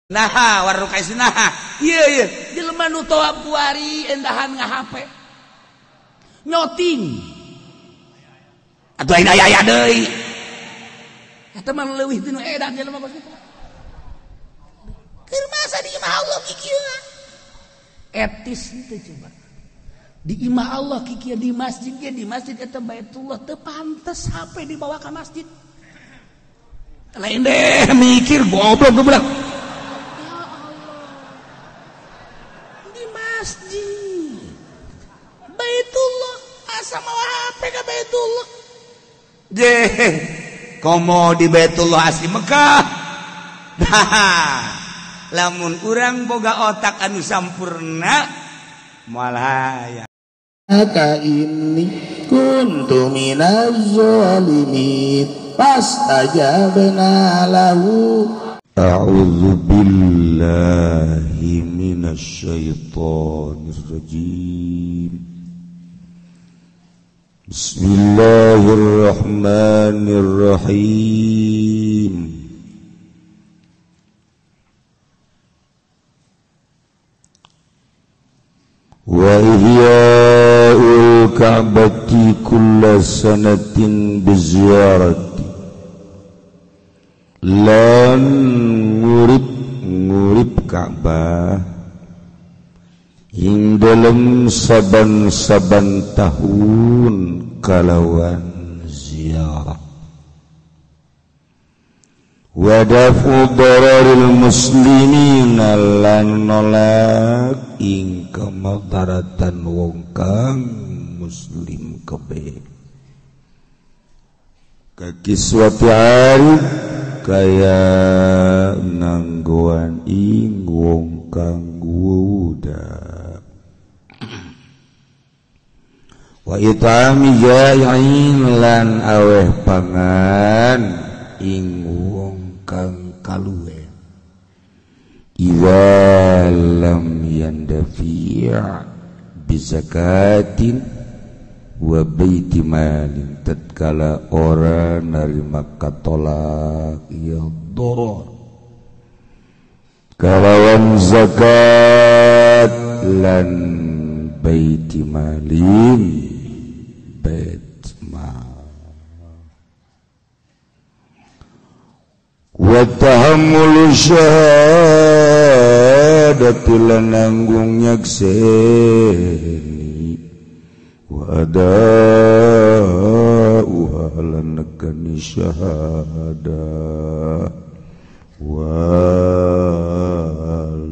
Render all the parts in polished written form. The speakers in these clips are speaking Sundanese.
Nah, warrukai nah. Ieu ieu jelema nu tawaf kuari endahan nga-HP. Nyoting. Atuh aing aya deui. Eta mah leuwih tinu edan jelema kos kitu. Keur masa di imah Allah kikieu. Etis teu coba. Di imah Allah kikieu di masjid ge di masjid eta Baitullah teu pantes HP dibawa ka masjid. Lain deh mikir goblok goblok. Masjid Baitullah asa mawa HP ka Baitullah deh komo di Baitullah asli Mekah. Nah, lamun urang boga otak anu sampurna moal hayang. Ka inni kuntu minaz zalimin fastajabna lahu. A'udzu billahi minasyaitonir rajim. Bismillahirrahmanirrahim. Wa ihya'ul ka'bati kulla sanatin biziyarati. Lan ngurip Ka'bah ing dalem saban-saban tahun kalawan ziarah. Wa dafu dararil muslimin lan nolak ing kemadaratan wong kang muslim kabeh. Kakiswati arif kaya nganggoan ing wong kang wuda. Wa itami ja'in lan aweh pangan ing wong kang kaluwe. Idza lam yandafi' bizakatin wa baiti malin tatkala ora narima katolak ya doror kalawan zakat lan baiti malin bait mal wa tahammulu syahadati lan nanggung nyakseni wa ada'uha lan nekani syahada wal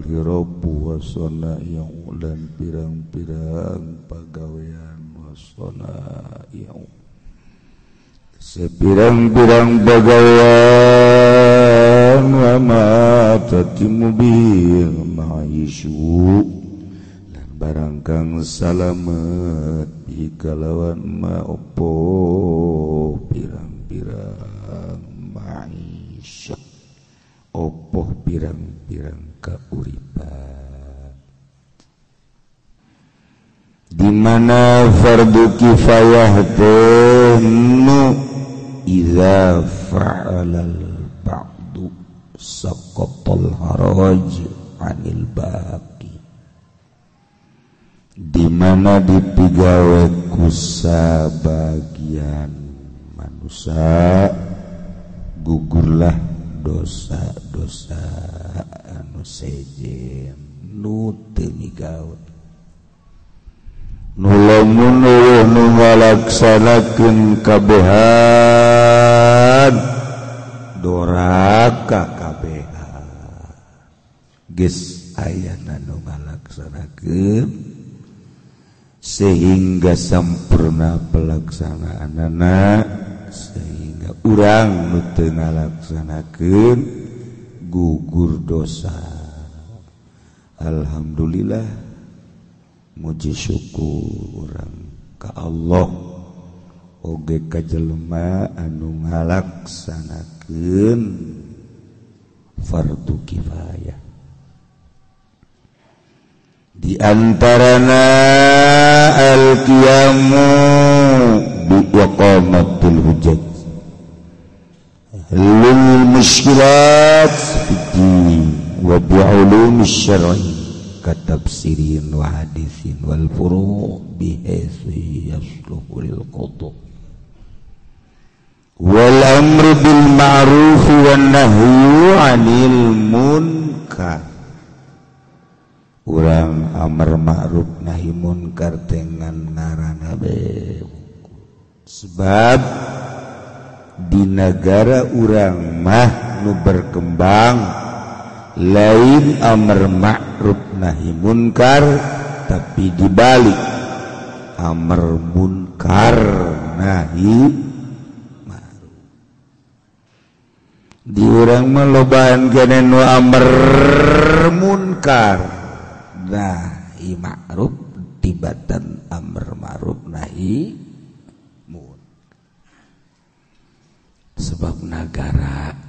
hirabu wasana'i'u lan pirang-pirang pagawean wasana'i'u sepirang-pirang pagawean wa ma tatimu bil ma'isyu barang kang salamet ikalawan ma opo pirang-pirang maisha opo pirang-pirang kauripan. Di mana fardu kifayah teh nu idza fa'alal ba'du saqatal haraj 'anil baqi. Di mana dipigawe ku sabagian manusia gugurlah dosa-dosa anu sejen nu teu migawe nu lamun eueuh nu ngalaksanakeun kabehan doraka kabehan geus ayana nu ngalaksanakeun sehingga sempurna pelaksanaanana sehingga urang nu teu ngalaksanakeun gugur dosa. Alhamdulillah muji syukur urang ka Allah oge ka jelema anu ngalaksanakeun fardu kifayah. Di antarana al-qiyamu bi iqamatil hujjah lil mushkilat fid din. Wa bi'ulumi syar'i katafsirin wa hadisin wal furu' bihaitsu yasluhu lil qada wal amru bil ma'ruf wan nahyu 'anil munkar. Urang amar ma'ruf nahi munkar dengan ngaranna be, sebab di negara urang mah nu berkembang lain amar ma'ruf nahi munkar, tapi dibalik amar munkar nahi ma'ruf. Di urang mah lobaan kene nu amar munkar nahi ma'ruf, tibatan amar ma'ruf nahi munkar. Sebab negara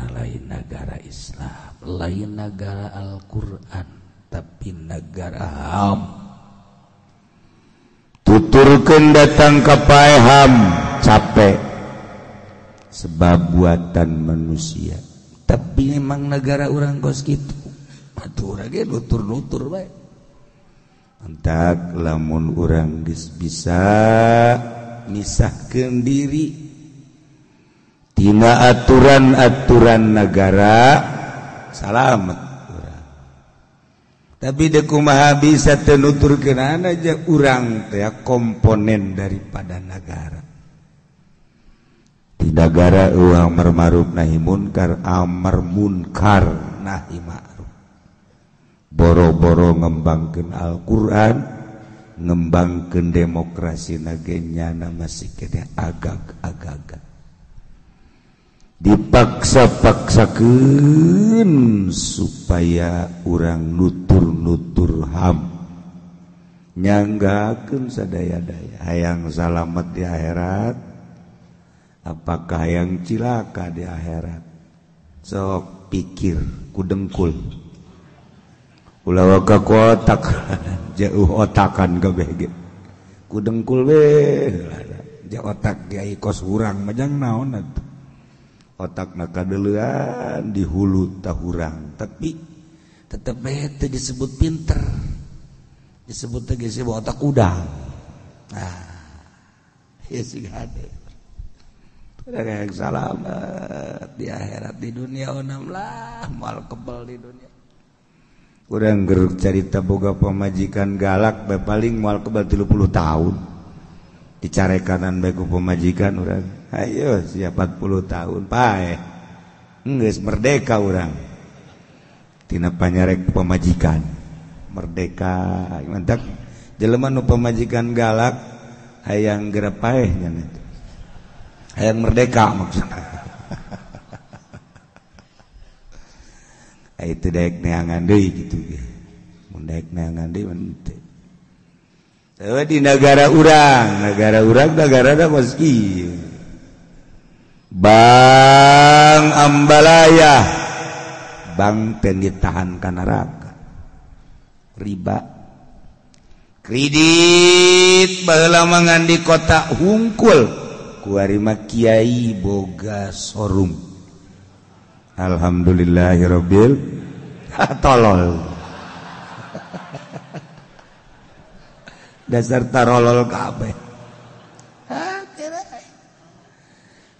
lain negara Islam, lain negara Al-Quran, tapi negara HAM. Tuturkeun datang ka pae HAM capek sebab buatan manusia. Tapi memang negara urang kos kitu, atuh urang ge nutur-nutur bae. Entak lamun urang geus bisa misahkeun diri tina aturan-aturan negara, salamet urang. Tapi de kumaha bisa teu nuturkeun aja urang teh komponen daripada negara. Di negara urang amar ma'ruf nahi munkar, amar munkar nahi ma'ruf. Boro-boro ngembangkeun Al-Qur'an, ngembangkeun demokrasi nage nyana masih kene agag-agagan. Dipaksa-paksakeun supaya urang nutur-nutur HAM, nyanggakeun sadaya-daya hayang salamet di akhirat, apakah hayang cilaka di akhirat. Sok pikir ku dengkul, ulah waka ku otak, jauh otakan kabeh ge ku dengkul we jauh otak kiai kos urang majang naon atuh. Otak nakadeuleuan di hulu tahurang, tapi tetep teh disebut pinter, disebut teh geus otak udang. Nah, ieu sih hade. Yang salamet di akhirat, di dunia onam lah moal kebel di dunia. Urang geruk carita boga pamajikan galak bae paling moal kebel 30 tahun. Dicarekanan bae ku pamajikan urang. Ayo siap 40 tahun pae geus merdeka urang tina panyarek pamajikan merdeka. Mantap jelema nu pamajikan galak hayang geura paeh nya teh, hayang merdeka maksudna. Itu daek neangan deui kitu ge, mun daek neangan deui mun teu. Di negara urang, negara urang negarana kos kieu. Bang Ambalaya, bang teh ditahan ka neraka. Riba, kredit baheula mah ngan di kota hungkul, kuari mah kiai boga sorum. Alhamdulillahirabbil tolol. Dasar tarolol kabeh.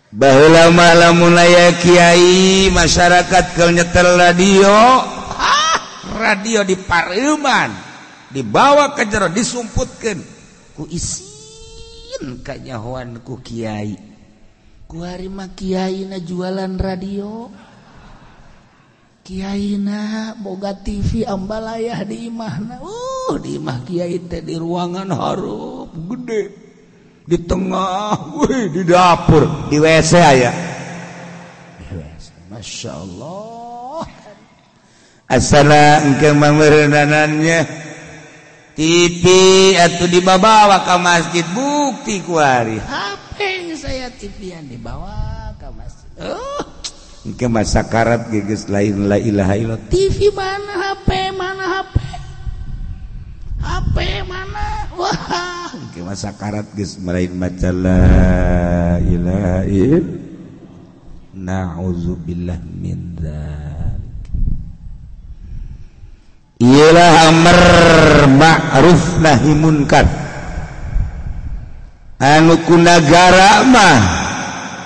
Baheula mah lamun aya kiai masyarakat keur nyetel radio, radio di pareuman dibawa ke jero disumputkeun ku isin kanyahoan ku kiai. Ku ari mah kiaina jualan radio, kiaina boga TV ambalayah di imahna. Di imah kiai teh di ruangan harup gede, di tengah, wih, di dapur, di WC aya. Di WC, Masya Allah. Asana engke mamerenanannya TV atuh dibawa ka masjid, bukti ku ari. HP saya TV-an dibawa ka masjid. Engke mah sakarat geus lain la ilaha illallah. TV mana, HP mana, HP. HP mana? Wah, engke mah sakarat geus lain maca la ilaha illallah. Na'udzubillah min dzalik. Ialah amar ma'ruf nahi munkar. Anu ku nagara mah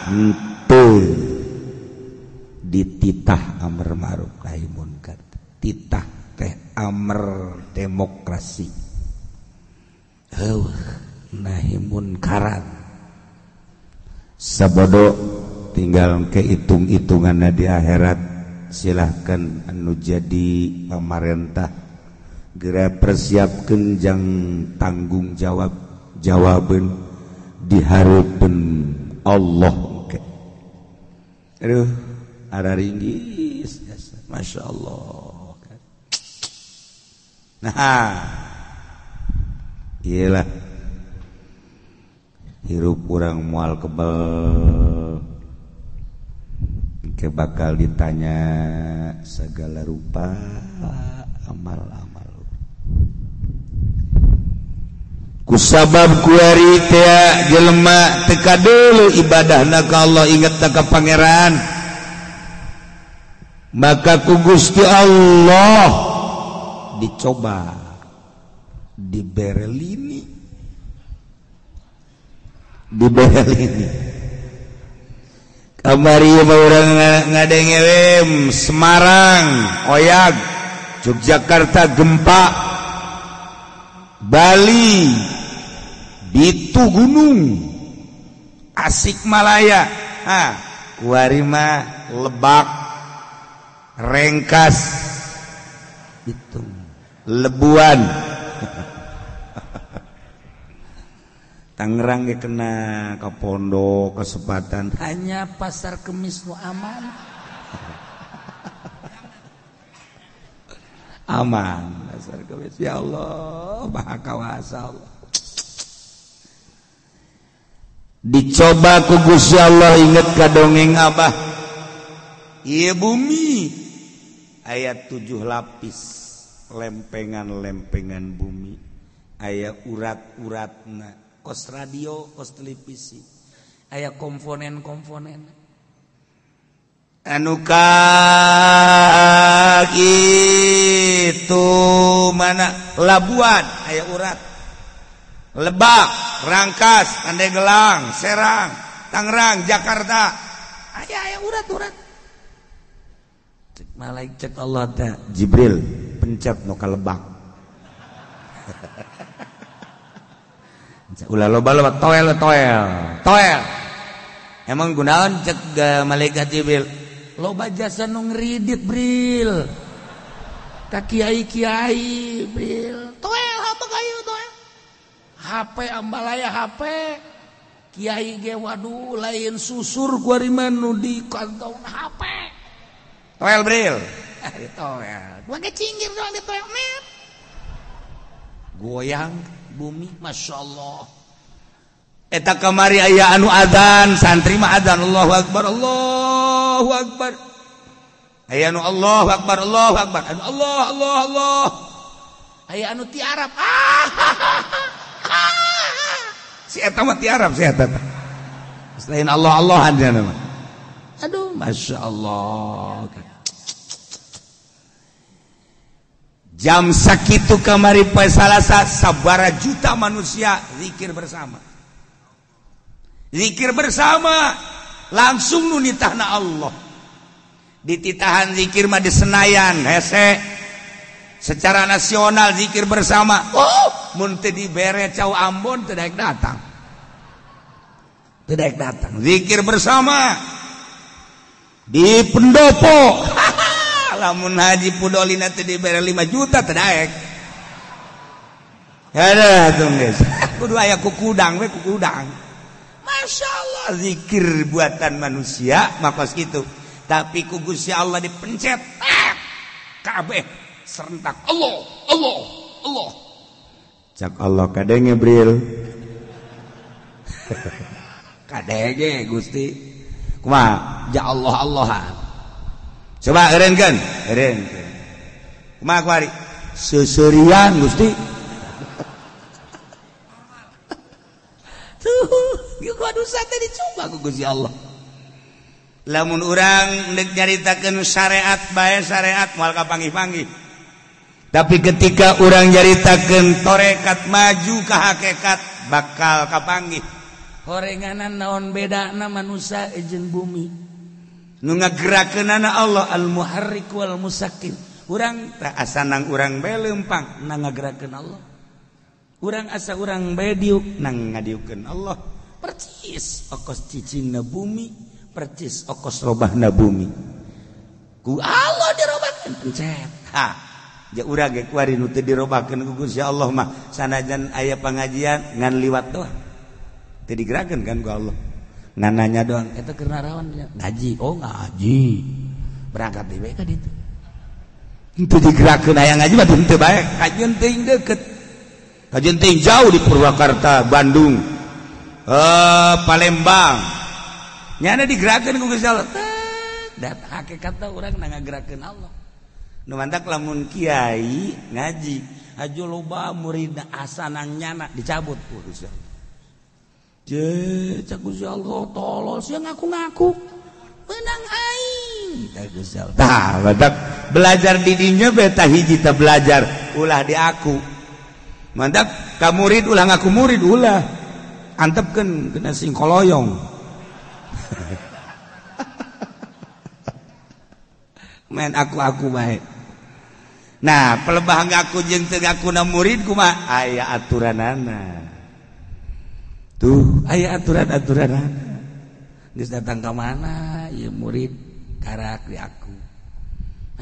henteu dititah amar ma'ruf nahi munkar. Titah teh amar demokrasi. Heuh nahi munkaran. Sabodo tinggal kehitung-hitunganna di akhirat. Silahkan anu jadi pamarentah geura persiapkeun jang tanggung jawab jawaban di hareupeun Allah. Aduh, ara ringgis jasa. Masya Allah. Nah, iyalah hirup urang moal kebel ke bakal ditanya segala rupa amal-amal. Kusabab kuari teh jelema teu kadeuleu ibadahna ka Allah, inget ka pangeran, maka ku Gusti Allah dicoba diberelini diberelini. Kamari urang ngadenge Semarang oyag, Yogyakarta gempa, Bali Bitu gunung, Asik Malaya, ha, kuari mah Lebak, Rengkas, itu Lebuan. Tangerang ge kena ke pondok kesempatan hanya pasar Kemis nu aman. Aman pasar Kemis, ya Allah maha kawasa Allah. Dicoba ku Gusti Allah, inget ka dongeng Abah. Ieu bumi aya 7 lapis lempengan-lempengan bumi, aya urat-uratna, kos radio, kos televisi, aya komponen-komponen. Anu ka itu mana Labuan aya urat, Lebak, Rangkas, Pandeglang, Serang, Tangerang, Jakarta, aya aya urat-urat. Cek malaikat cek Allah teh Jibril pencet nu ka Lebak. Ulah loba-loba toel toel toel. Emang gunaon cek malaikat Jibril? Loba jasa nu ngridit Bril. Ka kiai-kiai Bril. Toel apa kayu toel? HP ambalaya HP. Kiai ge waduh lain susur kuari mah nu di kantong HP. Toel Bril. Di toel. Gua ge cinggir doang di toel net. Goyang bumi, Masya Allah. Eta kamari aya anu adzan, santri mah adzan Allahu Akbar, Allahu Akbar. Aya anu Allahu Akbar, Allahu Akbar. Anu Allah, Allah, Allah. Aya anu ti Arab. Ah. Si eta mah ti Arab si eta. Selain Allah Allahan dia mah. Aduh, Masya Allah. Jam sakitu kamari poe Salasa sabara juta manusia zikir bersama. Zikir bersama langsung nu nitahna Allah. Dititahan zikir mah di Senayan hese. Secara nasional zikir bersama. Oh, mun teu dibere cau Ambon teu daek datang. Teu daek datang. Zikir bersama di pendopo. Lamun haji pudolina teu dibere 5 juta teu daek. Aduh tuh geus. Kudu aya kukudang we kukudang. Masya Allah zikir buatan manusia makos kitu. Tapi ku Gusti Allah dipencet. Kabeh serentak Allah Allah Allah. Cak Allah kadenge Bril. Kadenge Gusti. Kumaha? Ja Allah Allahan. Coba eureunkeun, eureunkeun. Kumaha kuari? Seuseurian Gusti. Tuh, gua dosa teh dicoba ku Gusti Allah. Lamun urang deuk nyaritakeun syariat bae syariat moal kapanggih-panggih. Tapi ketika urang nyaritakeun torekat maju ka hakikat bakal kapanggih. Horenganan naon bedana manusia jeung bumi. Nu ngagerakeunana Allah al-muharrik wal musakkin. Urang tah asa nang urang bae leumpang nang ngagerakeun Allah. Urang asa urang bae diuk nang ngadiukeun Allah. Percis okos cicingna bumi, percis okos robahna bumi. Ku Allah dirobahkeun pencet. Ha. Ja urang ge kuari nu teu dirobahkeun ku Gusti Allah mah sanajan aya pangajian ngan liwat doang. Teu digerakeun kan ku Allah. Ngan nanya doang, eta keur naraon ngaji. Oh ngaji. Berangkat deui bae ka ditu. Teu digerakeun aya ngaji mah teu bae. Kajeun teuing deukeut. Kajeun teuing jauh di Purwakarta, Bandung, Palembang. Nyana digerakeun ku Gusti Allah. Dat hakikatna urang na ngagerakeun Allah. Nu mantak lamun kiai ngaji aju loba murid asa nang nyana dicabut ku Gusti Allah. Je cak Gusti Allah tolol sia ngaku-ngaku menang aing tah Gusti Allah. Tah mantak belajar di dinya bae tah hiji tah belajar ulah di aku. Mantak ka murid ulah ngaku murid ulah antepkeun kena sing koloyong. Main aku-aku bae. Nah, pelebah ngaku jeung teu ngakuna murid kumaha? Aya aturanana. Tuh, aya aturan-aturanana. Geus datang ka mana ieu murid karak di aku.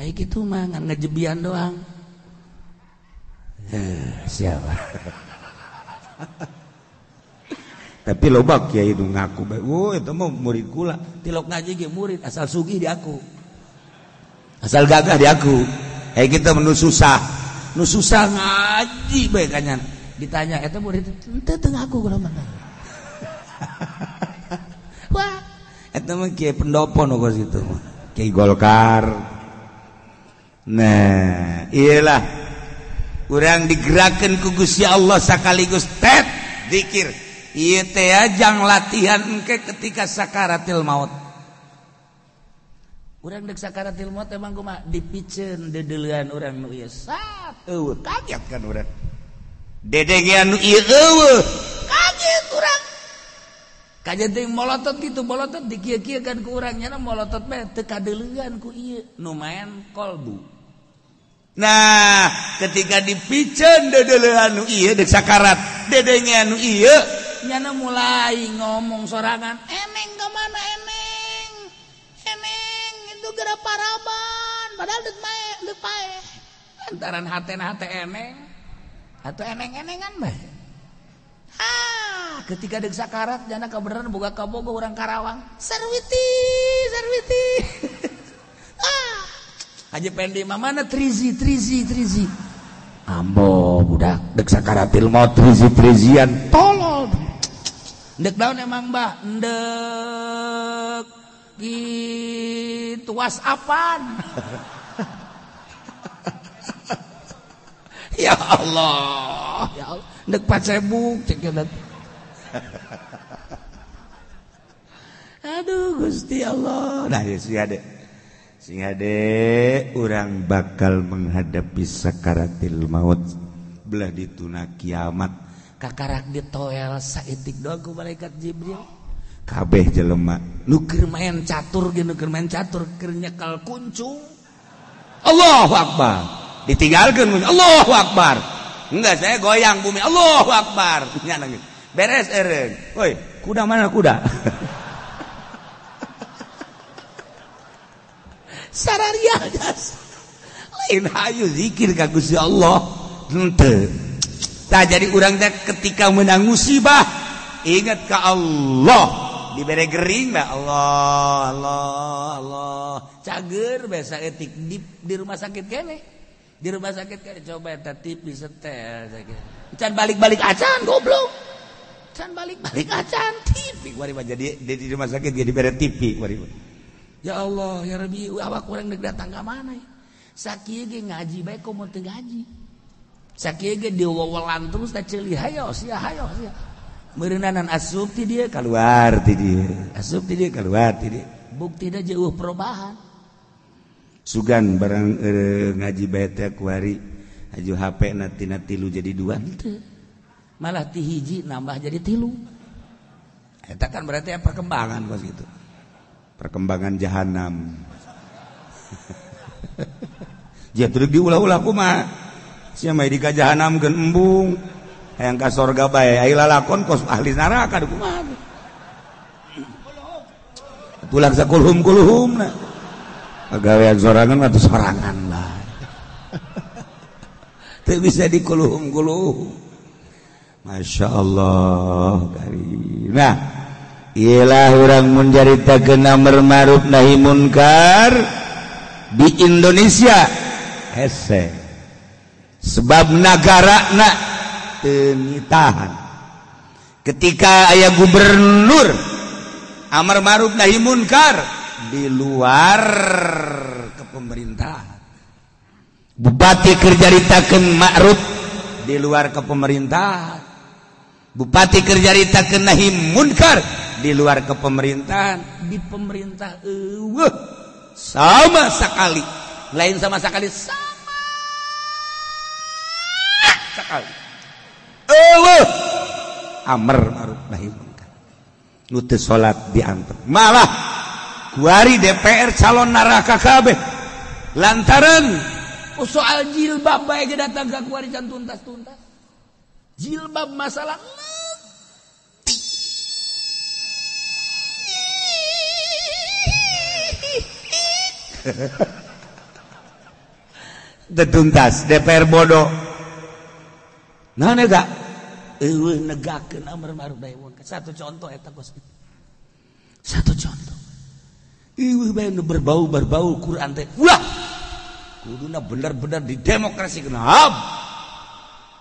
Aya kitu mah ngan ngejebian doang. Siapa? Tapi loba kiai nu ngaku bae, "Oh, eta mah murid kula." Tilok ngaji ge murid asal sugih di aku. Asal gagah di aku. Kita menu susah. Nu susah ngaji bae kanyan. Ditanya eta murid henteu teu ngaku kula mah. Wah, eta mah kiai pendopo nu kos kitu mah. Kiai Golkar. Nah, iyalah. Urang digerakkeun ku Gusti Allah sakaligus tet zikir. Ieu teh jang latihan engke ketika sakaratil maut. Urang dek sakaratil maut emang kumaha dipiceun dedeulean urang nu ieu sat eueuh kaget kan urang. Dedengean nu ieu eueuh kaget urang. Kajeun teh molotot kitu molotot dikieu-kieu kan ku urang nya molotot bae teu kadeuleuan ku ieu nu maen kolbu. Nah, ketika dipiceun dedeulean nu ieu dek sakarat, dedengean nu ieu nyana mulai ngomong sorangan, eneng ka mana eneng? Eneng itu geura paraban, padahal deuk mae, deuk paeh. Lantaran hatena hate eneng atau eneng-enengan bae. Ah, ketika deuk sakarat jana kabeneran boga kabogo urang Karawang. Sarwiti, sarwiti. Ah, Haji Pendi mah mana trizi, trizi, trizi. Ambo budak deuk sakaratil maut trizi trizian tolol. Ndek daun emang bah, ndek gitu whatsappan. Ya Allah, ya Allah, ndek Facebook cek. Aduh Gusti Allah. Nah, ya sing ade. Sing ade urang bakal menghadapi sakaratil maut belah dituna kiamat. Kakarak ditoel saeutik doang ku malaikat Jibril. Kabeh jelema nu keur main catur ge nu keur main catur keur nyekel kuncung. Allahu Akbar. Ditinggalkeun Allahu Akbar. Enggak, saya goyang bumi Allahu Akbar. Beres eureun. Woi, kuda mana kuda? Sararia jas. Lain hayu zikir ka Gusti Allah. Henteu. Tah jadi urang teh ketika menang musibah ingat ka Allah. Dibere gering bah Allah Allah Allah. Cager biasa etik di rumah sakit kene. Di rumah sakit kene coba eta TV setel sakit. Can balik-balik acan goblok. Can balik-balik acan TV kuari mah jadi di rumah sakit ge dibere TV kuari mah. Ya Allah ya Rabbi awak urang deuk datang ka mana ya? Sakieu ge ngaji bae komo teu ngaji. Sakieu ge diwewelan terus da ceuli hayo sia hayo sia. Meureunnanan asup ti dieu keluar ti dieu, asup ti dieu keluar ti dieu. Buktina jauh perubahan. Sugan barang ngaji bae teh kuari Aju HP na tina 3 jadi 2 henteu. Malah ti hiji nambah jadi 3. Eta kan berarti perkembangan kos gitu. Perkembangan jahanam. Dia terus diulah-ulah kumaha. Sia mah di ka jahanam geun embung. Hayang ka sorga bae, ai lalakon kos ahli neraka kumaha. Tulang sakulhum-kulhum na. Pagawean sorangan atau sorangan lah. Teu bisa dikuluhum-kuluhum. Masya Allah karim. Nah, iyalah urang mun caritakeun amar ma'ruf nahi munkar di Indonesia hese. Sebab nagarana teu nitahan. Ketika aya gubernur amar ma'ruf nahi munkar di luar kepemerintahan, bupati keur caritakeun ma'ruf di luar kepemerintahan, bupati keur caritakeun nahi munkar di luar kepemerintahan, di pemerintah eueuh sama sekali, lain sama sekali, sama sekali eueuh amar ma'ruf nahi munkar. Nu teu salat diantep, malah kuari DPR calon neraka kabeh lantaran soal jilbab bae ge datang ka kuari can tuntas-tuntas. Jilbab masalah tuntas DPR bodoh. Nah eta eueuh negakeun amar ma'ruf nahi munkar. Satu contoh eta kos. Satu contoh. Eueuh bae nu berbau-berbau Quran teh. Ulah. Kuduna bener-bener di demokrasi kenapa?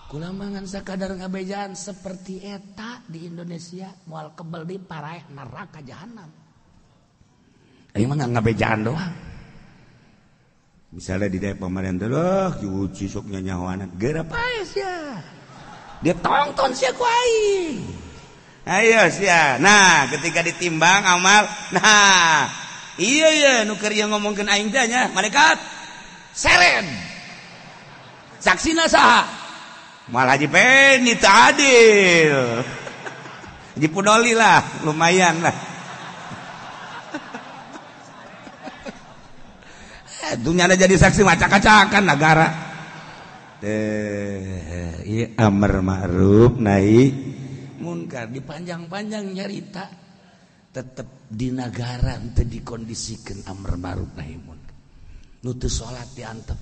Kula mangan sakadar ngabejaan seperti eta di Indonesia moal kebel di paraeh neraka jahanam. Ayo mah ngabejaan doang. Misalnya di daerah pemerintah loh, diuji sok nyanyawanan. Geura pae sia. Dia tonton sia ku aing. Ayo sia. Nah, ketika ditimbang amal, nah, iya iya nu keur ieu ngomongkeun aing teh nya, malaikat seren. Saksina saha? Malah Haji Peni teu adil. Haji Pudoli lah, lumayan lah. Dunia ada jadi saksi macak-macakan negara. Teh, ieu amar ma'ruf nahi munkar dipanjang-panjang nyarita tetep di nagara teu dikondisikeun amar ma'ruf nahi munkar. Nu teu salat diantep,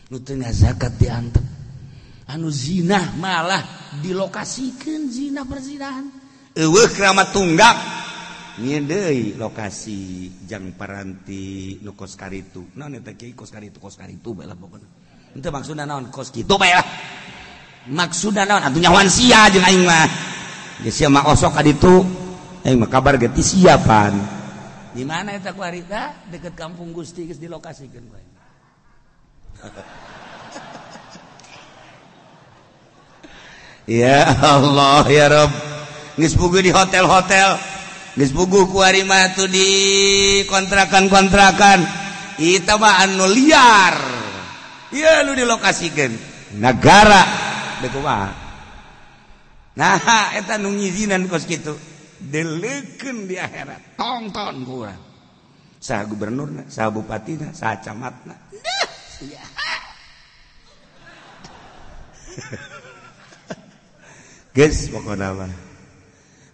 nu teu ngazakat diantep. Anu zina malah dilokasikeun zina perzinahan. Eueuh keramat tunggak. Nyeun deui lokasi jang paranti nu kos karitu. Naon eta kiai kos karitu bae lah pokona. Henteu maksudna naon kos kitu bae lah. Maksudna naon atuh nyawan sia jeung aing mah. Geus sia mah osok ka ditu. Aing mah kabar ge ti siapan. Di mana eta ku harita? Deket Kampung Gusti geus dilokasikeun ku aing. Ya Allah ya Rabb. Geus puguh di hotel-hotel, geus puguh ku ari mah tuh di kontrakan-kontrakan. Eta mah anu liar. Ieu nu dilokasikeun nagara deuk kumaha. Nah, eta nu ngizinan kos kitu. Deleukeun di akhirat. Tongton ku urang. Saha gubernurna, saha bupatina, saha camatna. Nah, sia. Geus pokona mah.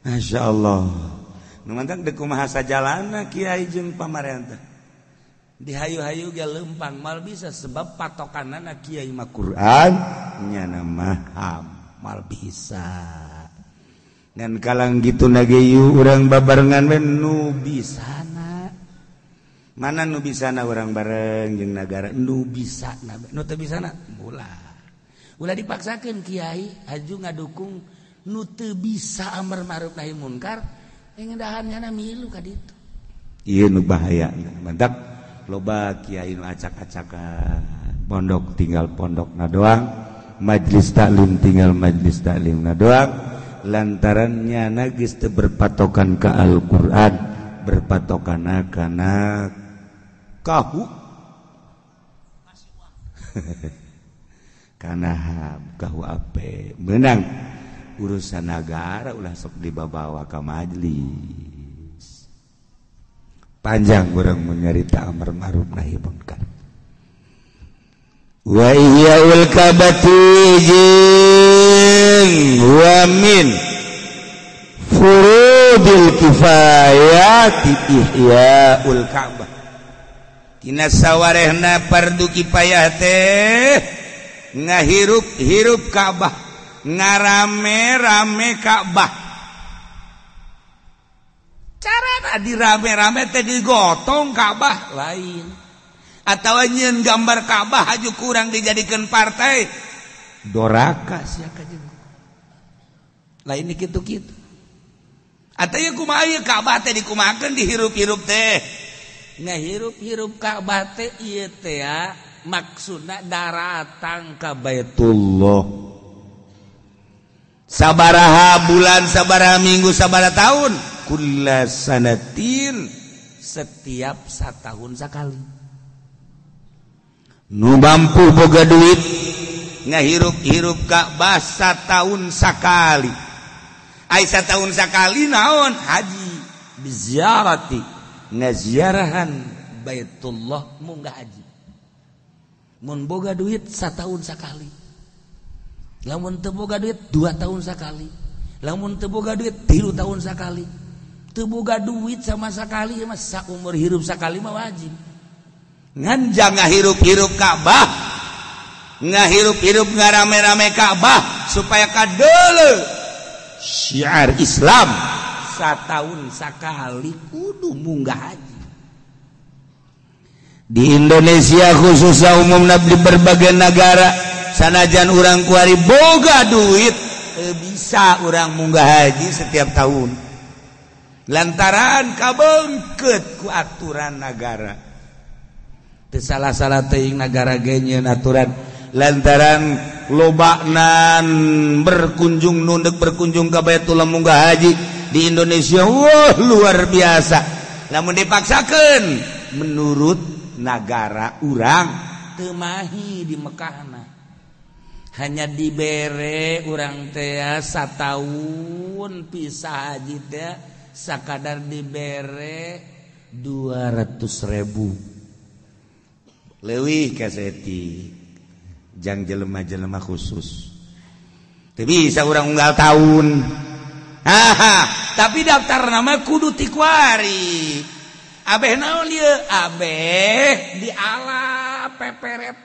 Masya Allah. Nu mantap deuk kumaha sajalana kiai jeung pamarentah. Dihayu-hayu ge leumpang mal bisa sebab patokanana kiai mah Quran nyana mah HAM mal bisa. Ngan kalang gitu nageyu urang babarengan we nu bisana. Mana nu bisana urang bareng jeung nagara nu bisa nu teu bisana ulah. Ulah dipaksakeun kiai haju ngadukung nu teu bisa amar ma'ruf nahi munkar ngedahan nyana milu ka ditu. Ieu nu bahaya mantak loba kiai nu acak-acakan pondok tinggal pondokna doang, majlis taklim tinggal majlis taklimna doang, lantaran nyana geus teu berpatokan ka Al-Qur'an, berpatokanna kana kahu. Kana HAM KUHP menang urusan negara ulah sok dibawa ka majelis. Panjang urang menyarita amar ma'ruf nahi munkar. Wa ihyaul kabati jeung wa min furudil kifayati ihyaul Ka'bah. Tina sawarehna fardu kifayah teh ngahirup-hirup Ka'bah, ngarame-rame Ka'bah. Carana dirame-rame teh digotong Ka'bah lain, atau nyeun gambar Ka'bah haju kurang dijadikan partai doraka sia ka jeung lain kitu-kitu. Atau ieu kumaha ieu Ka'bah teh dikumahakeun dihirup-hirup teh, ngahirup-hirup Ka'bah teh ieu teh ya maksudna daratang ka Baitullah. Sabaraha bulan, sabaraha minggu, sabaraha tahun, kulla sanatin, setiap satahun sakali. Nu mampu boga duit ngahirup-hirup Ka'bah satahun sakali. Ai satahun sakali naon? Haji biziarati, ngaziarahan Baitullah munggah haji. Mun boga duit satahun sakali, lamun teu boga duit 2 tahun sakali, lamun teu boga duit 3 tahun sakali, teu boga duit sama sakali mah saumur hirup sakali mah wajib. Ngan jangan hirup-hirup Ka'bah, ngahirup-hirup ngarame-rame Ka'bah supaya kadeuleu syiar Islam satahun sakali kudu munggah haji. Di Indonesia khususnya umumna di berbagai negara sanajan urang kuari boga duit bisa urang munggah haji setiap tahun lantaran kabengket ku aturan negara. Teu salah-salah teuing nagara ge nyeun aturan lantaran lobakna berkunjung nundek berkunjung ka Baitullah munggah haji di Indonesia wah luar biasa. Lamun dipaksakeun menurut nagara urang teu mahi di Mekahna, hanya dibere urang teh satahun pisah haji teh sakadar dibere 200.000 leuwih kaseti jang jelema-jelema khusus teu bisa urang unggal tahun. Haha, tapi daftar nama kudu ti kuari. Abeh naon ieu? Abeh diala peperet.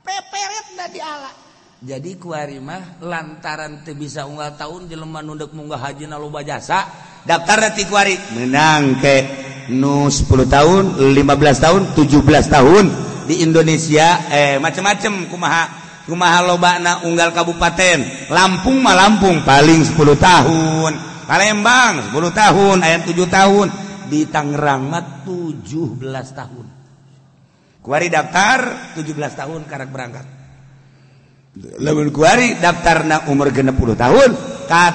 Peperet da diala. Jadi kuari mah lantaran teu bisa unggal tahun jelema nu deuk munggah haji na loba jasa, daftar ti kuari menang ke nu 10 tahun, 15 tahun, 17 tahun di Indonesia macam-macam kumaha kumaha lobana unggal kabupaten. Lampung mah Lampung paling 10 tahun. Palembang 10 tahun, aya 7 tahun, di Tangerang mah 17 tahun. Kuari daftar 17 tahun karak berangkat. Lamun kuari daftarna umur 60 tahun, ka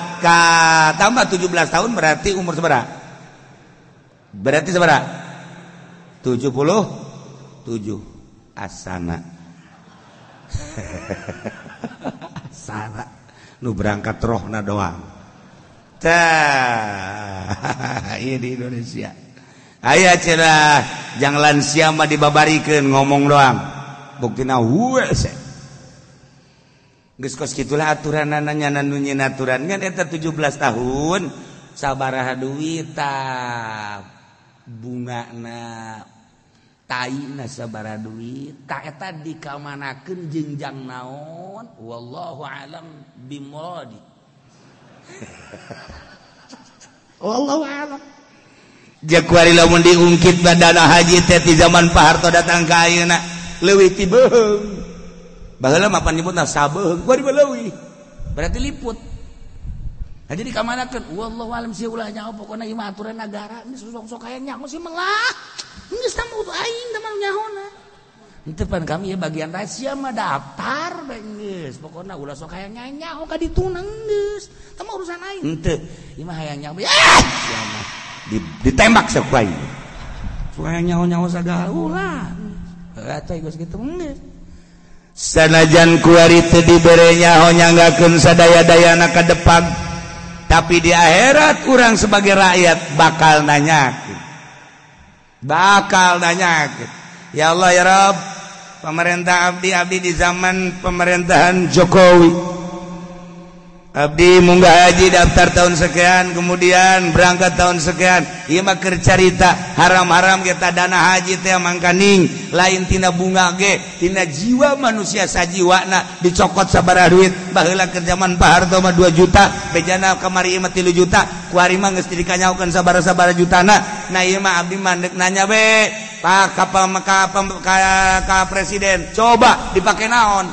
tambah 17 tahun berarti umur sabaraha? Berarti sabaraha? 77. Asana. Asana. Nu berangkat rohna doang. Tah, ieu di Indonesia. Aya cenah jang lansia mah dibabarikeun ngomong doang. Buktina heueuh. Geus kos kitulah aturanana nya nu nyieun aturan ngan eta 17 tahun sabaraha duit tah bungana taina sabaraha duit tah eta dikamanakeun jeung jang naon wallahu alam bimuradi. Wallahu a'lam. Jakuari lamun diungkit dana haji teh ti zaman Pak Harto datang ka ayeuna leuwih ti beuheung. Baheula mah pan nyebutna sabeuheung, kuari mah leuwih. Berarti liput. Nah, jadi kamanakeun wallahu a'lam sia ulah nyaho pokona ieu mah aturan nagara geus sok-sok aya nyaho sih melah. Geus tah mah aing teh mah nyahona. Henteu pan kami ya bagian rahasia mah daftar bae geus. Pokona ulah sok hayang nyaho ka dituna geus. Tah mah urusan aing. Henteu, ieu mah hayang nyaho. Sia mah ditembak sok aing. Sok hayang nyaho-nyaho sagala ulah. Heuh atuh geus kitu geus. Sanajan kuari teu dibere nyaho nyanggakeun sadaya-dayana ka depan, tapi di akhirat urang sebagai rakyat bakal nanyakeun. Bakal nanyakeun. Ya Allah ya Rabb, pemerintah abdi di zaman pemerintahan Jokowi. Abdi munggah haji daftar tahun sekian, kemudian berangkat tahun sekian. Ieu mah keur carita haram-haram kita dana haji teh mangkaning lain tina bunga ge, tina jiwa manusia sajiwana dicokot sabaraha duit. Baheula keur zaman Pak Harto mah 2 juta, bejana kamari ieu mah 3 juta, kuari mah geus dikanyaokeun sabaraha-sabaraha jutana. Nah ieu mah abdi mah deuk nanya we, Pak ka presiden, coba dipake naon?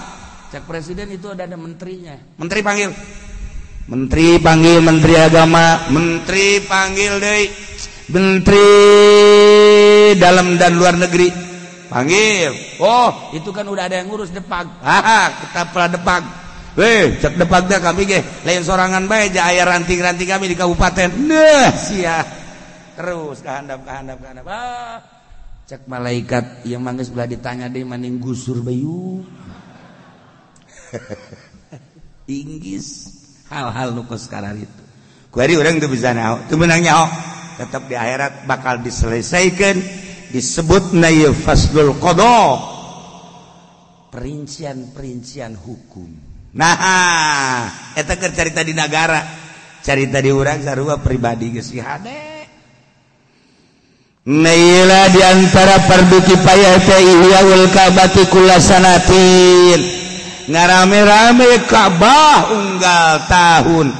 Cek presiden itu ada menterinya. Menteri panggil. Menteri panggil menteri agama, menteri panggil deui, menteri dalam dan luar negeri panggil. Oh, itu kan udah ada yang ngurus Depag. Ah, kita pernah Depag. Weh, cek Depag teh kami ge lain sorangan bae ja aya ranting-ranting kami di kabupaten. Nah, sia. Terus kahandap. Ah, cek malaikat yang manggeus belah ditanya deui maning gusur bayu. Inggris hal-hal nu kos karar itu. Kuari urang teu bisa nyaho, teu meunang nyaho. Tetap di akhirat bakal diselesaikan, disebutna ieu faslul qada. Perincian-perincian hukum. Nah, eta keur carita di nagara, carita di urang sarua pribadi geus hade. Naila di antara fardu kifayah teh ihyaul ka'bati kullasanatin. Ngarame-rame Ka'bah unggal tahun.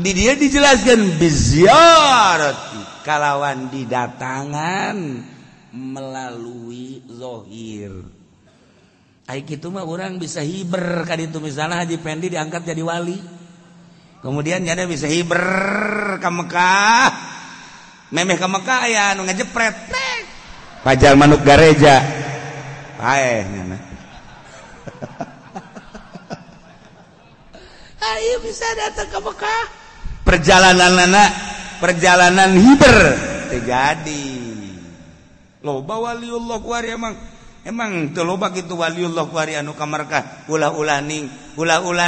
Di dia dijelaskan biziarati kalawan didatangan melalui zohir. Ai kitu mah urang bisa hiber ka ditu, misalnya Haji Pendi diangkat jadi wali. Kemudian nyana bisa hiber ka Mekah. Memeh ka Mekah aya anu ngejepret. Pajar manuk gareja. Paeh nyana. Ayo bisa datang ke Mekah. Perjalanan anak, perjalanan hiber terjadi. Loba waliullah kuari emang teu loba kitu waliullah kuari anu ka Mekah ulah-ulah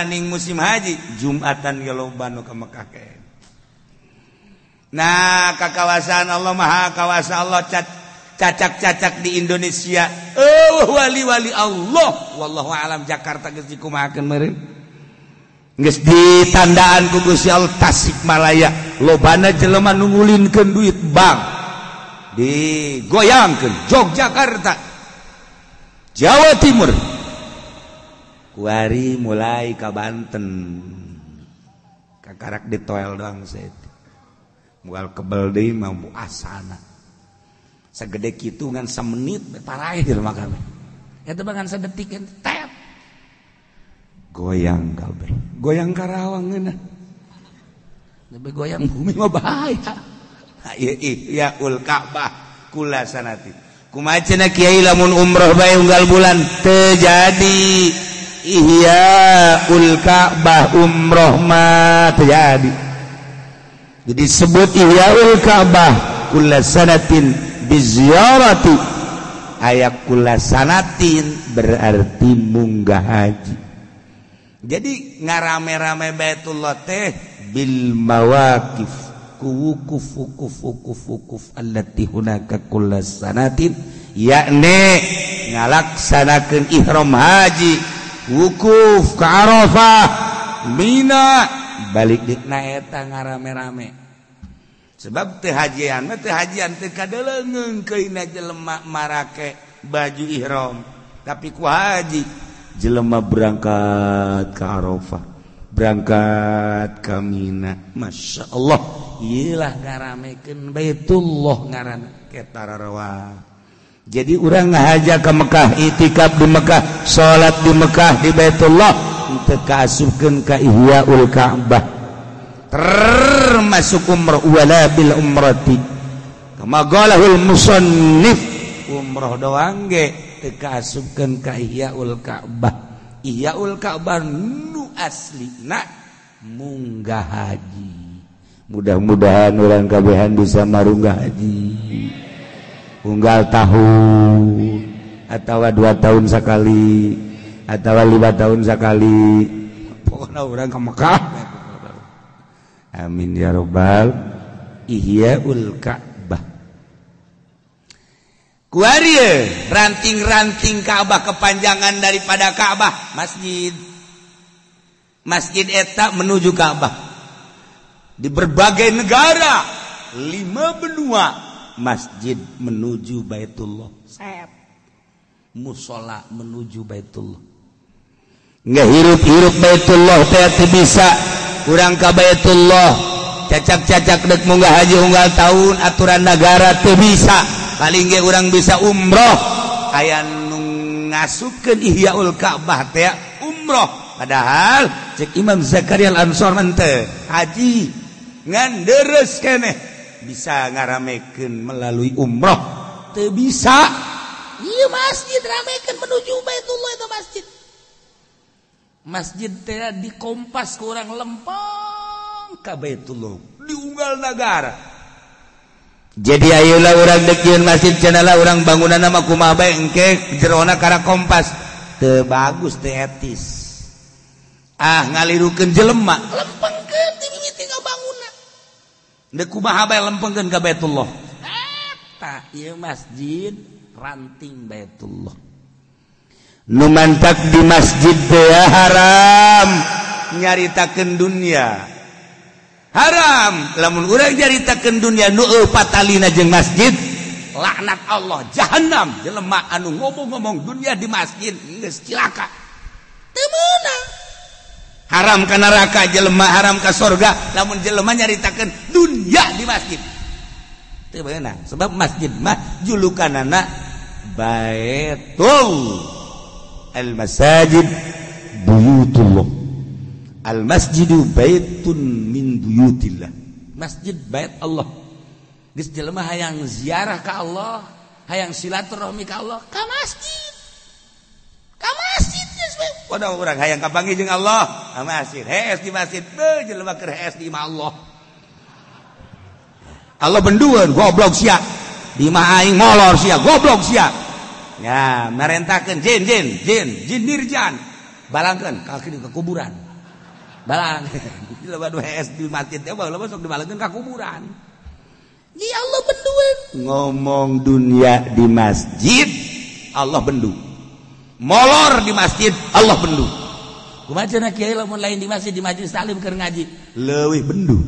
ning musim haji Jumatan ge loba anu ka Mekah ke. Nah, ka kawasan Allah Maha Kawasa Allah cacak-cacak di Indonesia. Oh, wali-wali Allah wallahu alam Jakarta geus dikumahakeun meureun. Geus ditandaan ku Gusti Allah Tasikmalaya lobana jelema nu ngulinkeun duit bank digoyangkeun Yogyakarta Jawa Timur kuari mulai ka Banten kakarak ditoel doang saeutik moal kebel deui mah asana sagede kitu ngan samenit paraeh jelema kabeh eta mah ngan sadetik tep goyang kabeh goyang Karawang ngeunah lebih goyang bumi mah bahaya. Iya ul Ka'bah kula sanati kumaha cenah kiai lamun umroh bae unggal bulan teu jadi ihya ul Ka'bah umroh mah teu jadi. Jadi sebut ihya ul Ka'bah kula sanatin biziyarati aya kula sanatin berarti munggah haji. Jadi ngarame-rame Baitullah teh bil mawaqif ku wukuf wukuf wukuf wukuf allati hunaka kullas sanatin yakni ngalaksanakeun ihram haji wukuf ka Arafah Mina balik dikna eta ngarame-rame sebab teu hajian mah teu hajian teu kadeleungeung keuna jelema marake baju ihram tapi ku haji jelema berangkat ke Arafah, berangkat ke Mina. Masya Allah, iyalah ngaramekeun Baitullah ngaranna ketarawa. Jadi urang ngahaja ke Mekah, itikaf di Mekah, salat di Mekah di Baitullah, teu kaasupkeun ka Ihyaul Ka'bah. Termasuk umrah wala bil umrati. Kama qalahul musannif, umrah doang ge teu kaasupkeun ka Ihyaul Ka'bah. Ihyaul Ka'bah nu aslina munggah haji. Mudah-mudahan urang kabehan bisa marunggah haji. Unggal tahun atau 2 tahun sekali. atawa 5 tahun sakali. Pokokna urang ka Mekah. Amin ya robbal ihyaul Ka'bah. Kuari ranting-ranting Ka'bah kepanjangan daripada Ka'bah masjid. Masjid eta menuju Ka'bah. Di berbagai negara, 5 benua masjid menuju Baitullah. Set. Musola menuju Baitullah. Nggak hirup-hirup Baitullah teh bisa urang ka Baitullah. Cacak-cacak dek munggah haji unggal tahun aturan negara teu bisa. Paling ge urang bisa umroh. Aya nu ngasupkeun Ihyaul Ka'bah teh umroh. Padahal cek Imam Zakaria Al-Ansor mah teu haji ngan deres keneh bisa ngaramekeun melalui umroh. Teu bisa. Ieu masjid ramekeun menuju Baitullah itu masjid. Masjid teh dikompas ku urang lempeng ka Baitullah diunggal nagara. Jadi ayeuna urang dek yeun masjid cenah urang bangunanna mah kumaha bae engke jerona kana kompas. Teu bagus teu etis. Ah ngalirukeun jelema lempengkeun ti mimiti ngabangunna. Deuk kumaha bae lempengkeun ka Baitullah. Eta ieu masjid ranting Baitullah. Nu mantak di masjid teh haram nyaritakeun dunia. Haram lamun urang nyaritakeun dunia nu eupatalina jeung masjid, laknat Allah jahanam jelema anu ngomong-ngomong dunia di masjid geus cilaka. Teu meunang. Haram ka neraka jelema, haram ka sorga lamun jelema nyaritakeun dunia di masjid. Teu meunang sebab masjid mah julukanana Baitul al-masajid buyutullah. Al-masjidu baitun min buyutillah. Masjid bait Allah. Geus jelema hayang ziarah ka Allah, hayang silaturahmi ka Allah, ka masjid. Ka masjid geus we. Waduh urang hayang kapanggih jeung Allah, ka masjid. Hees di masjid, beuh jelema keur hees di imah Allah. Allah bendueun goblok sia. Di imah aing molor sia, goblok sia. Ya, merentakeun jin jin jin jin nirjan. Balangkeun ka ke kuburan. Balang. Jelema nu hees di masjid teh baheula sok dibalangkeun ka kuburan. Di Allah bendueun. Ngomong dunia di masjid, Allah bendu. Molor di masjid, Allah bendu. Kumaha cenah kiai lamun lain di masjid, di majelis taklim keur ngaji, leuwih bendu.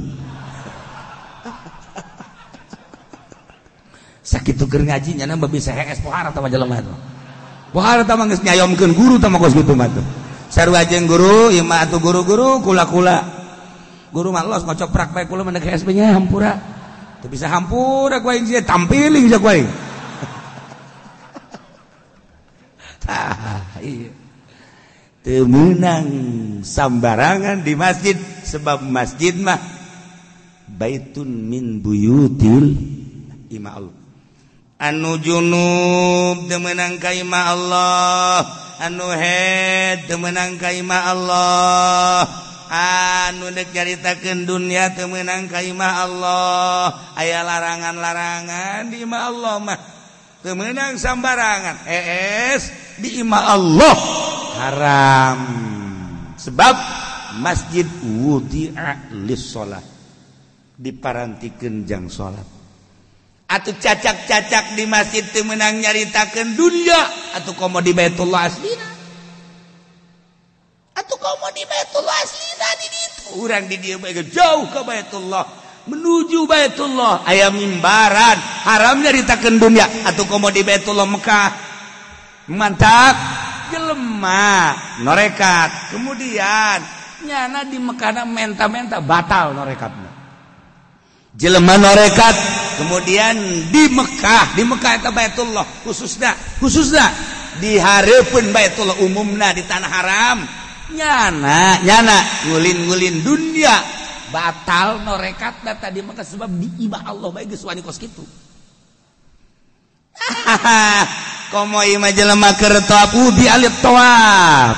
Sakitu keur ngaji nyana bisa hees pohara tah jelema teh. Pohara tah mah geus nyayomkeun guru tah mah kos kitu mah tuh. Sarua jeung guru, ieu mah atuh guru-guru kula-kula. Guru mah los ngocoprak bae kula mah deuk hees nya hampura. Teu bisa hampura ku aing sia tampiling sia ku aing. Tah iya. Teu meunang sambarangan di masjid sebab masjid mah baitun min buyutil imah Allah. Anu junub teu meunang ka imah Allah, anu haid teu meunang ka imah Allah, anu deuk nyaritakeun dunia teu meunang ka imah Allah. Aya larangan-larangan di imah Allah mah teu meunang sambarangan. Hees di imah Allah haram sebab masjid wudi'a lis-shalah, diparantikeun jang salat. Atuh cacak-cacak di masjid teu meunang nyaritakeun dunia, atuh komo di Baitullah aslina. Atuh komo di Baitullah aslina di ditu. Urang di dieu bae jauh ka Baitullah, menuju Baitullah aya mimbaran, haram nyaritakeun dunia, atuh komo di Baitullah Mekah. Mantap jelema norekat, kemudian nyana di Mekahna menta-menta batal norekatna. Jelema norekat kemudian di Mekah eta Baitullah khususna di hareupeun Baitullah umumna di tanah haram nyana ngulin-ngulin dunia batal norekatna tadi Mekah sebab di imah Allah bae geus wani kos kitu. Komo imah jelema keur tawaf di alif tawaf.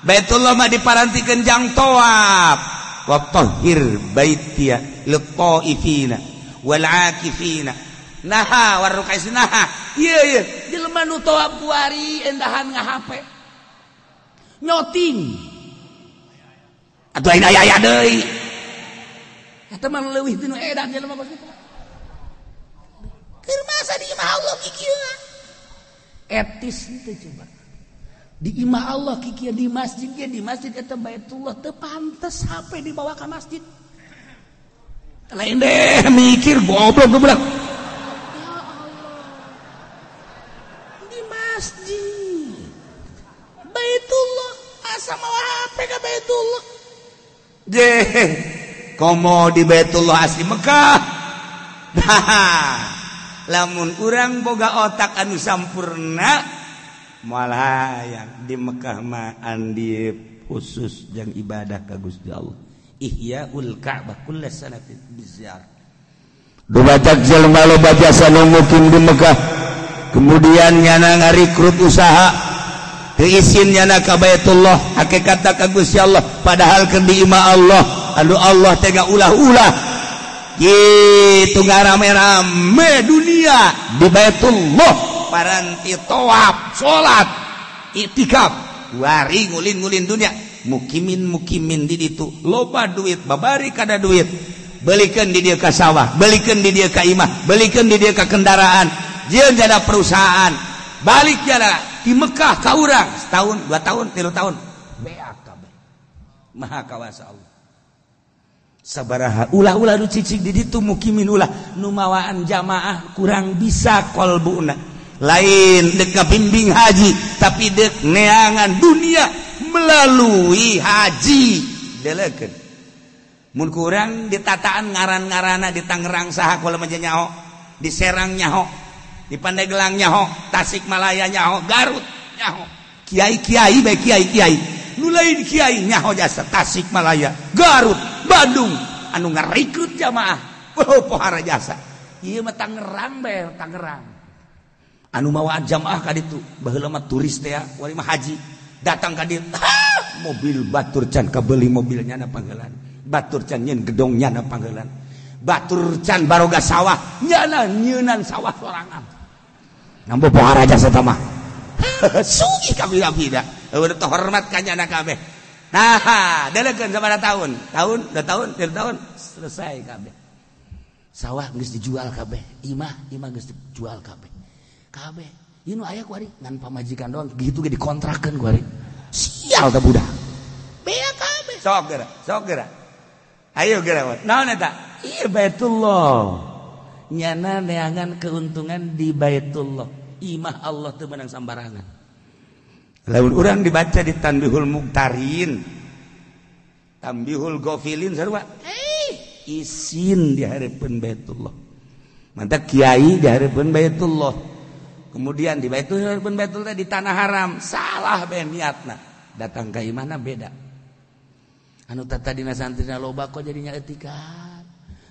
Baitullah mah diparantikeun jang tawaf. Wa tahhir baitiya lit-taifina wal akifina naha warukais naha. Ieu ieu jelema nu tawaf kuari endahan ngahape. Nyoting. Atuh aing aya deui. Eta mah leuwih tinu edan jelema kos kitu. Keur masa di imah Allah kikieu. Etis teu coba. Di imah Allah kikieu di masjid ge di masjid eta Baitullah teu pantes HP dibawa ka masjid. Lain deh mikir goblok goblok. Ya Allah. Di masjid Baitullah asa mawa HP ka Baitullah. Deh, komo di Baitullah asli Mekah. Nah, lamun urang boga otak anu sampurna moal hayang di Mekah mah andi khusus jang ibadah ka Gusti Allah. Ihyaul Ka'bah kulla sanatin biziarah. Dubatak jelema loba jasa nu mukim di Mekah, kemudian nyana ngarikrut usaha teu isin nyana ka Baitullah, hakikatna ka Gusti Allah, padahal keur di imah Allah, anu Allah teh ulah-ulah kitu ngarame-rame dunia di Baitullah, paranti tawaf, salat, iktikaf, wari ngulin-ngulin dunia, mukimin-mukimin di ditu, loba duit, babari kada duit, belikeun di dieu ka sawah, belikeun di dieu ka imah, belikeun di dieu ka kendaraan, jeung jada perusahaan, balik jada di Mekah ka urang setahun, 2 tahun, 3 tahun, beak kabeh. Maha kawasa Allah. Sabaraha ulah-ulah nu cicing di ditu mukimin ulah nu mawaan jamaah kurang bisa kolbuna. Lain dek ngabimbing haji tapi dek neangan dunia melalui haji. Delekeun mun kurang ditataan ngaran-ngarana di Tangerang saha kula mah nyaho, di Serang nyaho, di Pandeglang nyaho, Tasikmalaya nyaho, Garut nyaho, kiai-kiai bae kiai-kiai nu lain kiai nyaho jasa Tasikmalaya, Garut, Bandung anu ngarekrut jamaah. Oh, pohara jasa. Ieu mah Tangerang bae Tangerang. Anu mawaan jamaah ka ditu, baheula mah turis teh wali mah haji datang ka ditu, mobil batur can kabeuli mobilnya na panggelan, batur can nyeun gedong nya na panggelan, batur can baroga sawah nyana nyeunan sawah sorangan. Nambo pohara jasa tah mah. Sugih kabida-bida. Eueuh teh hormat ka nyana kabeh. Nah, delekeun sabaraha tahun? Tahun, 2 tahun, 3 tahun selesai kabeh. Sawah geus dijual kabeh, imah imah geus dijual kabeh. Kabeh. Ieu nu aya ku ari ngan pamajikan doang gitu ge dikontrakeun ku ari. Sial teh budak. Bea kabeh. Sok geura, sok geura. Ayo geura. Naon eta? Ieu Baitullah. Nyana neangan keuntungan di Baitullah. Imah Allah teu meunang sambarangan. Lamun urang dibaca di Tanbihul Muqtarin, Tanbihul Ghafilin sarua. Isin di hareupeun Baitullah. Mantap kiai di hareupeun Baitullah. Kemudian di Baitul Baitul di tanah haram, salah be niatna. Datang ka imahna beda. Anu tadina santrina loba kok jadinya etikan.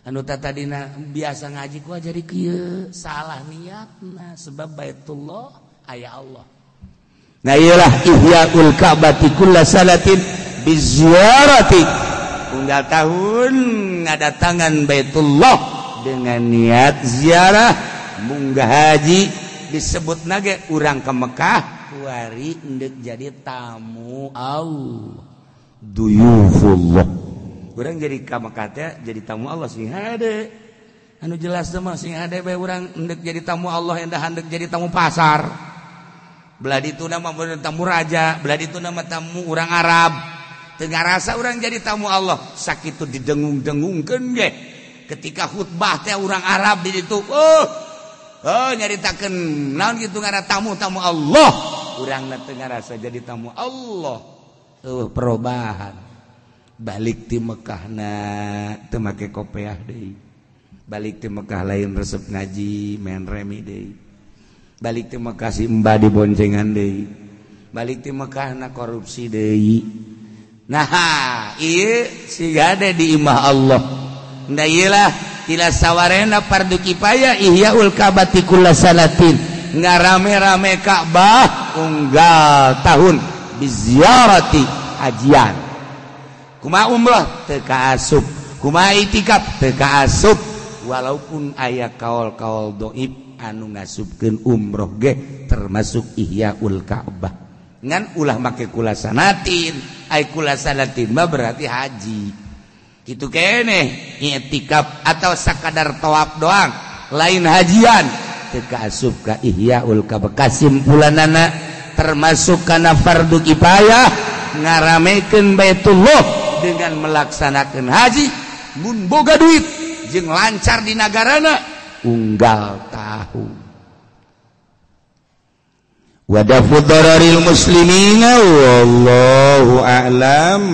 Anu tadina biasa ngaji kok jadi kieu, salah niatna sebab Baitullah aya Allah. Nah iyalah ihyaul Ka'bati kulla salatin biziarati. Unggal tahun ngadatangan Baitullah dengan niat ziarah munggah haji, disebut nage urang ke Mekah kuari endek jadi tamu Allah, duyufullah. Urang jadi ka Mekah teh jadi tamu Allah sing hade. Anu jelas mah sing hade bae urang endek jadi tamu Allah endah endek jadi tamu pasar. Belah ditu nama tamu raja, belah ditu nama tamu urang Arab. Teu ngarasa urang jadi tamu Allah, sakitu didengung-dengungkeun ge. Ketika khutbah teh urang Arab di ditu, oh nyaritakeun naon kitu ngaran tamu-tamu Allah. Urangna teu ngarasa jadi tamu Allah. Eueuh perubahan. Balik ti Mekahna teu make kopeah deui. Balik ti Mekah lain resep ngaji, main remi deui. Balik ti Mekah si embah diboncengan deui. Balik ti Mekahna korupsi deui. Nah, ieu siga di imah Allah. Nah iyalah tila sawarena fardu kifayah ihyaul Ka'bati kulla salatin. Ngarame-rame Ka'bah unggal tahun biziarati hajian. Kumaha umrah teu kaasup, kumaha itikaf teu kaasup, walaupun aya kaol-kaol dhaif anu ngasupkeun umroh ge termasuk ihyaul Ka'bah. Ngan ulah make kula sanatin, ai kula sanatin mah berarti haji. Kitu keneh i'tikaf atau sakadar tawaf doang, lain hajian. Teu kaasup ka Ihyaul Ka'bah. Kasimpulanana termasuk kana fardu kifayah ngaramekeun Baitullah dengan melaksanakan haji mun boga duit jeung lancar di nagarana unggal tahun. Wadafu dararil muslimina wallahu a'lam.